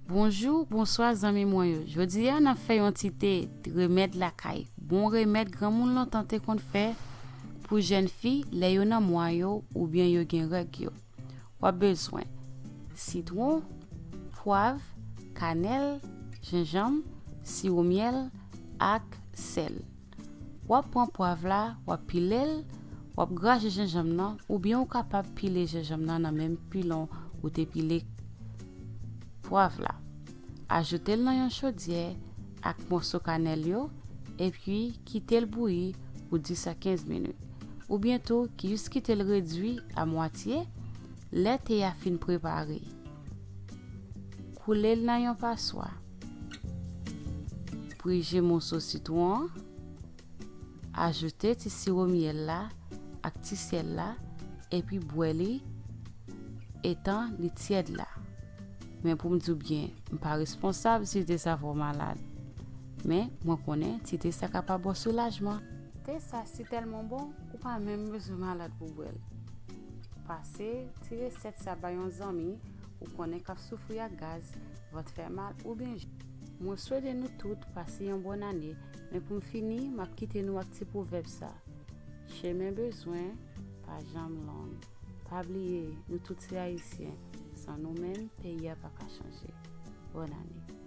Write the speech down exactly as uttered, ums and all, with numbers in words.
Bonjou, bonswa zanmi mwen yo. Jodi a n ap fè yon ti te, remèd lakay. Bon remèd granmoun lontan te konn fè pou jèn fi lè yo nan mwa yo oubyen yo gen règ yo. W ap bezwen sitwon, pwav, kanèl, jenjanm, siwo myèl ak sèl. W ap pran pwav la, w ap pile l, w ap graje jenjanm nan, oubyen ou kapab pile jenjanm nan nan menm pilon ou te pile pwav la. Ajoute l nan yon chodyè ak mòso kanèl yo, epi kite l bouyi pou dis a kenz minit. Oubyen tou, ki jis kite l redui a mwatye lè te a fin prepare. Koule l nan yon paswa. Prije moso sitwon an. Ajoute ti siwo myèl la ak ti sèl la, epi bwè li etan li tyèd la. Men pou m di w byen, m pa responsab si te sa fè w malad. Men, mwen konnen ti te sa kapab ba w soulajman. Te sa si tèlman bon, ou pa menm bezwen malad pou bwè l. Pase ti resèt sa bay yon zanmi ou konnen k ap soufri ak gaz, vant fè mal oubyen je. Mwen swete nou tout pase yon bòn ane, men pou m fini, m ap kite nou ak ti pwovèb sa. Chemen bezwen pa janm long. Pa bliye, nou tout se Ayisyen. San nou menm, peyi a pa ka chanje. Bòn ane.